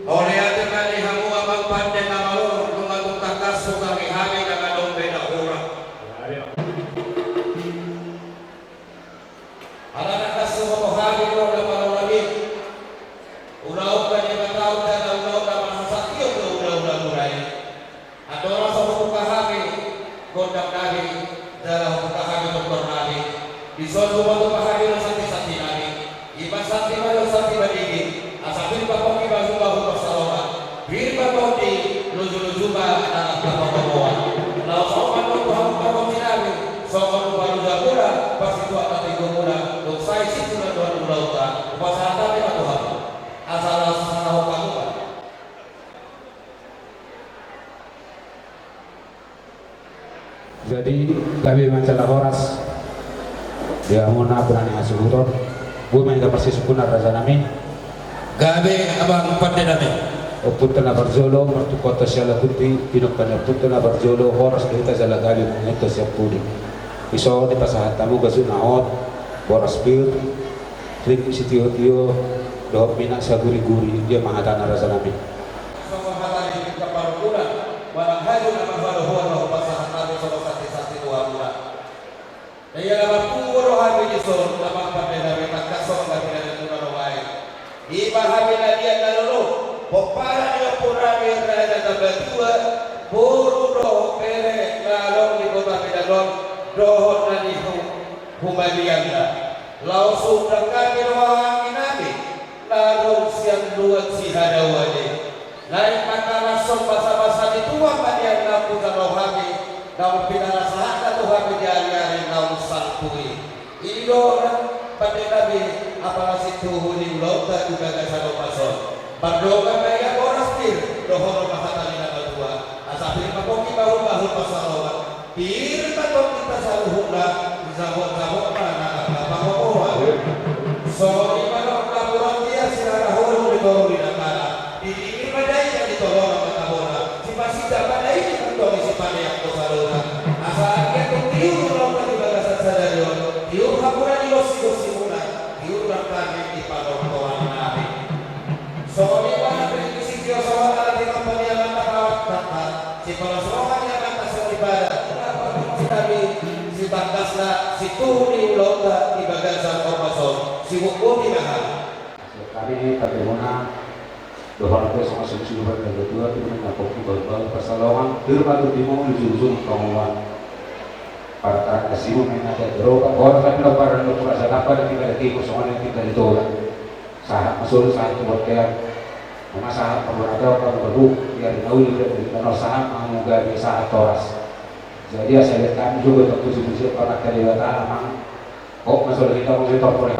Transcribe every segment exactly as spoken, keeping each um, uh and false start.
Mauliate ma di hamu amang pande na malo, nunga tung tangkas hutangi hami na adong be na hurang. Ala tangkas huboto hami do na malo nami. Ulaon na di mata on jala ulaon na marhasangapon do ulaon na mura i. Andorang so hubuka hami gondang nami jala hubuka hami tongtong nami, dison huboto ma hami do santi-santi nami. Ima santi ma do santi madingin, asa pir ma pongki bahu-bahu pansalongan, pir ma tondi luju-luju ma na pamomoan. Laos on ma do tu hamu pargonsi nami, songon upa luja muna, parsituak na togu muna, dung sae situlan dohot ulaonta, hupasahat hami ma tu hamu. Asa laos sasahahon hamu ma. Jadi gabe ma jala horas di hamuna bona ni hasuhuton. Boi ma hita parsisungkunan raja nami. Gabe amang pande nami. Ompunta na parjolo martungkothon siala putri, pinungka ni ompunta na parjolo, horas do hita jala gabe ma hita sian pudi. Dison dipasahat hamu gajut na hot, boras pir, ringgit sitio-tio, dohot minak saguri-guri, dia ma hatana raja nami. Songon hata ni parungkilon, manang haju na marhadohoan ma hupasahat hami songon santi-santi tu hamuna. Na ia na marpungu do hami dison, amang pande nami, tangkas songon na pinanekmuna do ai. Ima hami na liat na lolo, pomparan ni ompu nami Raja Tambatua, boru dohot bere na adong di Kota Medan on, dohot na di hu-, humaliangna. Laos huundang hami do haha anggi nami na adong sian luat Sihadawan i. Naeng mangalashon basa-basa ni Tuhan ma di ari na umjalo hami, naung pinarasaanna tu hami di ari-ari naung salpu i. I do amang pande nami, apala situhu ni ulaonta di bagasan ombas on. Pardongan ma ia boras pir, dohonon ma hata ni na matua, asa pir ma pongki bahu-bahu pansalongan. Pir ma tondi saluhutna, dijabot-jabot ma na pamomoan. Songon i ma dohot na murang dia sirara holong di toru ni Dangkala. Dipingkir ma dainang di tolonan ma tabona. Sipasindak ma dainang tong di Sipaneang do sadona. Asa anggiat tung tiur ulaonta di bagasan sadari on, tiur hamuna di gonsi-gonsimuna, tiur nang hami di panortoran nami. Songon i ma na ringgit sitio songon na tinompa ni amanta paontanta, sipalas roha ni amanta soripada, na pargonsi nami, sitangkasna situhu ni ulaonta di bagasan ombas on, sibuk boti ma hami. Hami pande muna dohonon pe songon solusi dohonon na tua tu na pongki bahu-bahu pansalongan, pir ma tondi muna luju-luju ma pangomoan. Partaran na simu main ada Jahowa, horas na pinomparan ni ompu raja nami na tinggal di timur songon na tinggal di toru. Sahat ma solu, sahat tu bontean. Ima sahat ma bona taon, hamu gabe di ari na uli, di ari na tano, sahat ma hamu gabe, sahat horas. Jadi asa liat hami juga tu puji-puji pangan kali kata amang. Kok masuk lagi kamu di toko ya.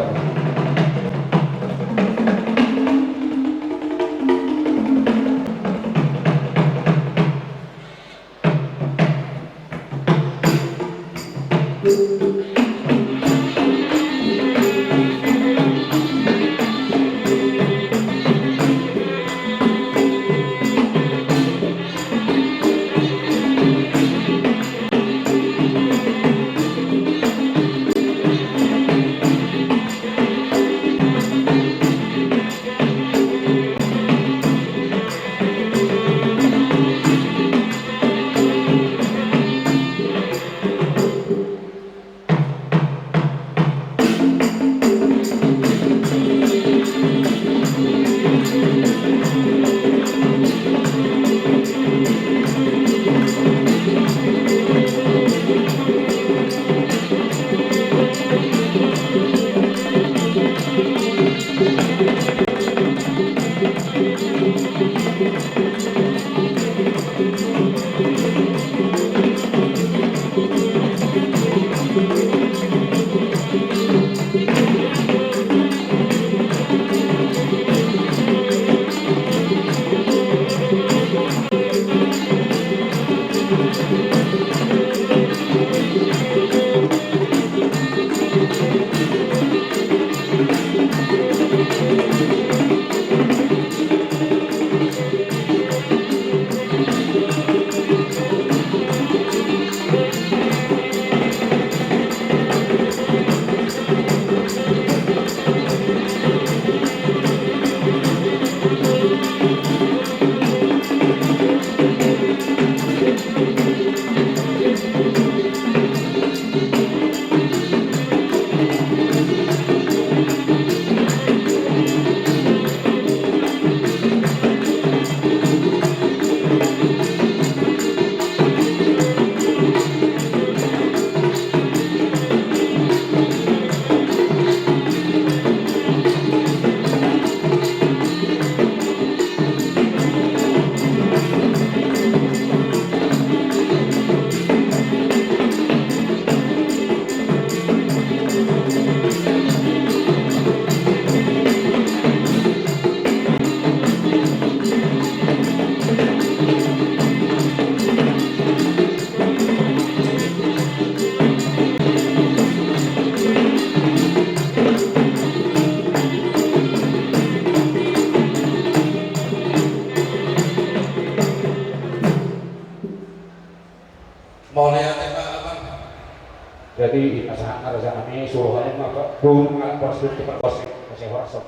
Jadi, i pasahat ma raja nami, suruh aja ma, Pak. Guru ngalap boras dulu, cepat boras. Kasih horas, Sob.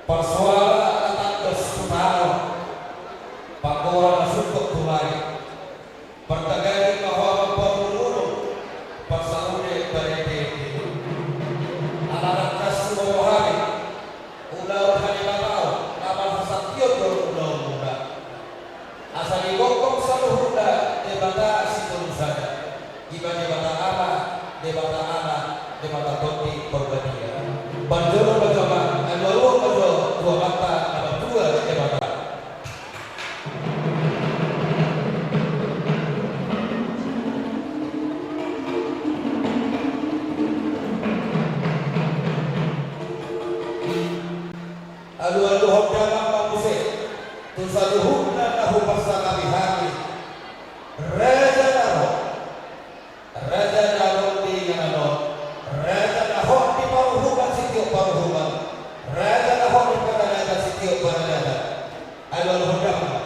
Parsoalan na tangkas tu tano, panggoran na sungkot tu langit. Partaganggi ma ho amang parmulumulu, parsaulian parende. Ala tangkas tu boha hami, ulaon hadebataon na marhasantion do ulaonmuna. Asa digokhon saluhutna Debata sitolu sada, i ma Debata Ama, Debata Anak, Debata Tondi Porbadia. Parjolo ma jo amang, alualuhon ma jo tu Amanta na martua Debata. Alualuhon damang ma muse tu saluhutna na hupasangapi hami, raja na ro, raja na ro di inganan on, raja na hot di paruhuman sitiop paruhuman, raja na hot di paradaton sitiop paradaton. Alualuhon damang.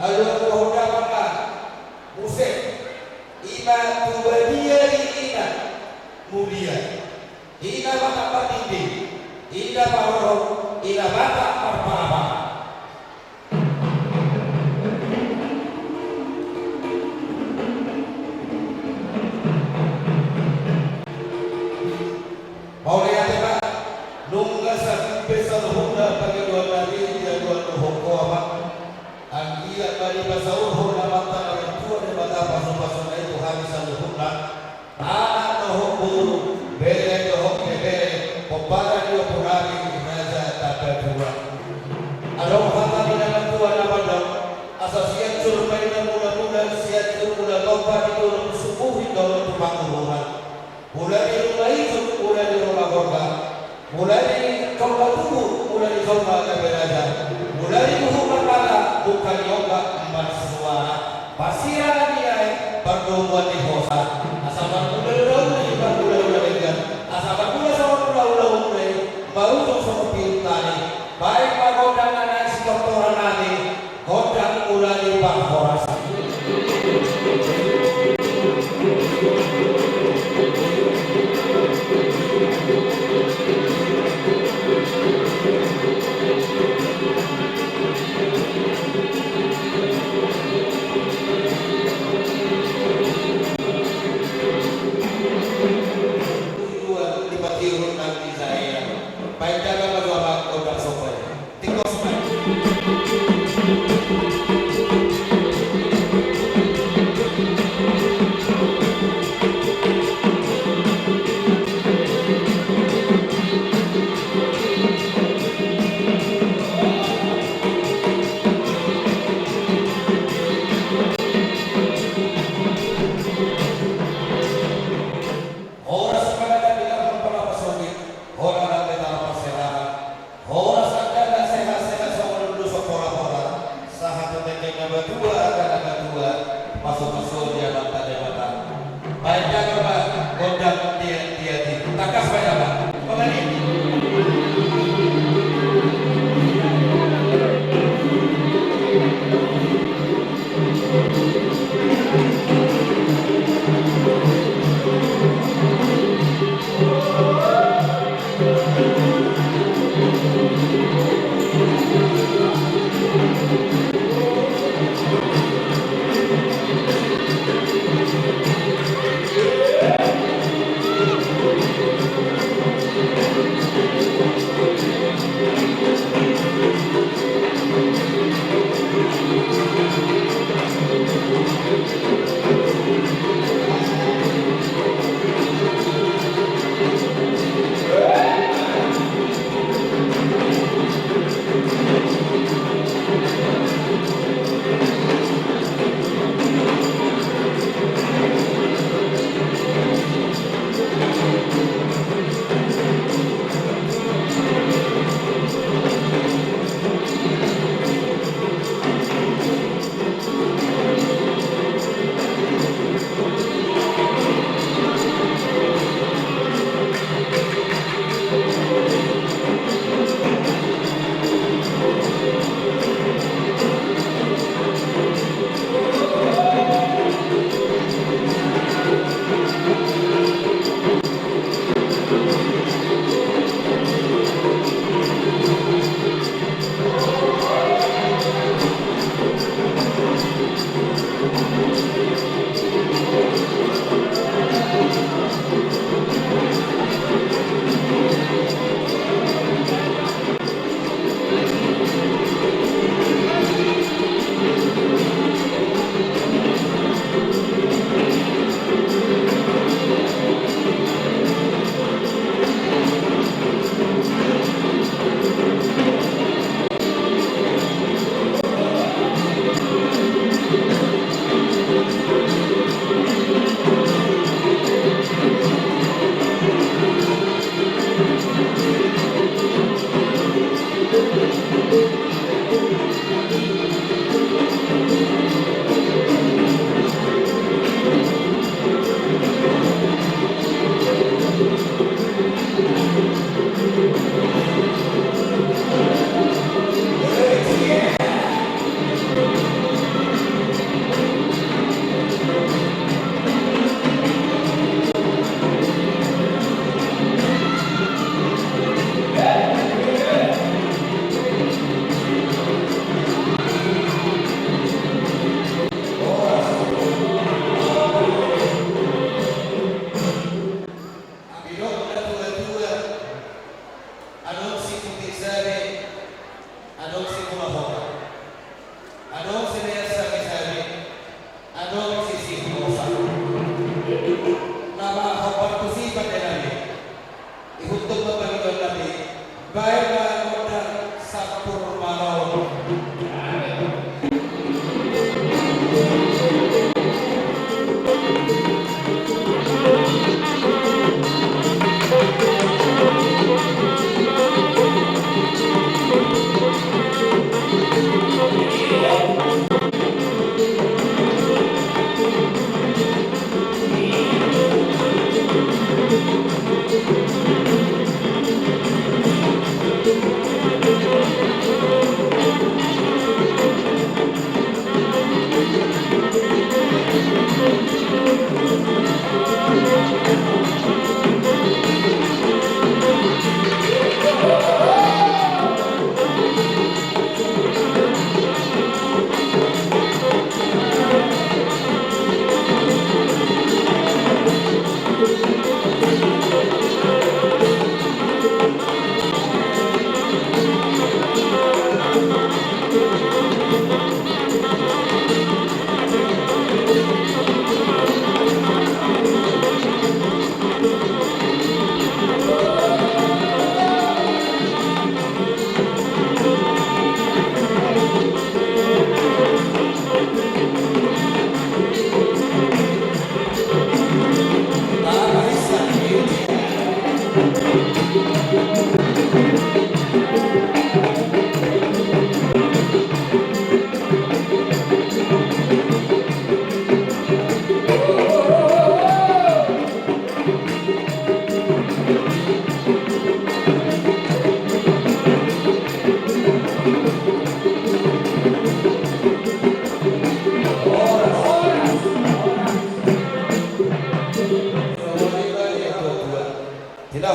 Alualuhon damang ma muse, i ma tu badia ni ina mulia, ina Batak Pardidi, ina parorot, ina Batak Parpara. Mauliate ma, nunga sahat be saluhutna pangidoan nami di adopan ni ho amang. Anggiat ma dipasaorhon Amanta na martua Debata pasupasuna i tu hami saluhutna. Anak dohot boru, bere dohot ibebere, pomparan ni ompunami Raja Tambatua. Adong hata ni na matua na mandok, asa Sianjur ma i na mulamula, Sianjur Ulatompa, di dolok Sumbuhi dolok tu Pangururan. Mula ni ruma ijuk, mula ni ruma gorga, mula ni jolma tubu, mula ni jolma gabe raja, mula ni buhuk marmata, buka ni ombak marsuara. Parsirangan ni aek, pardomuan ni hosa, asa marmula ulaon i, marmula ulaon i, asa marmula songon ulaon i, marujung songon piutani. Baen ma gondang na naeng sitortoran nami, gondang mula ni parhorasan. Tujuan di patiurut nanti saya. Baik, jaga berdua, Bang, kau tak sopan. Tingkos, Bang. Horas ma na dalan pala pasogit, horas na dalan parserahan, horas angka na sehat-sehat songon ulos pola-pola, sahat tu tingki na matua angka na matua, pasu-pasu di Amanta Debata. Baen jaga ma gondang tiat-tiat i. Tangkas baen jaga. Mangani.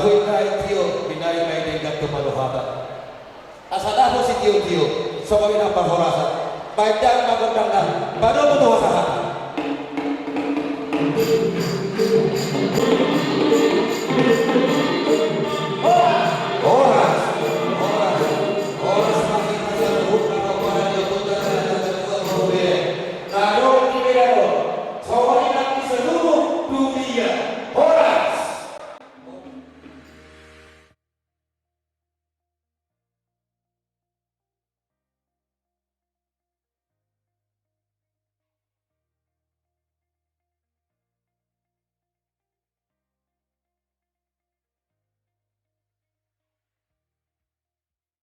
Huinna i tio, binaen ma i denggan tu padohatan. Asa dapot sitiotio, songon i nang parhorasan. Baen damang ma gondangna, padomu tu hasahatan.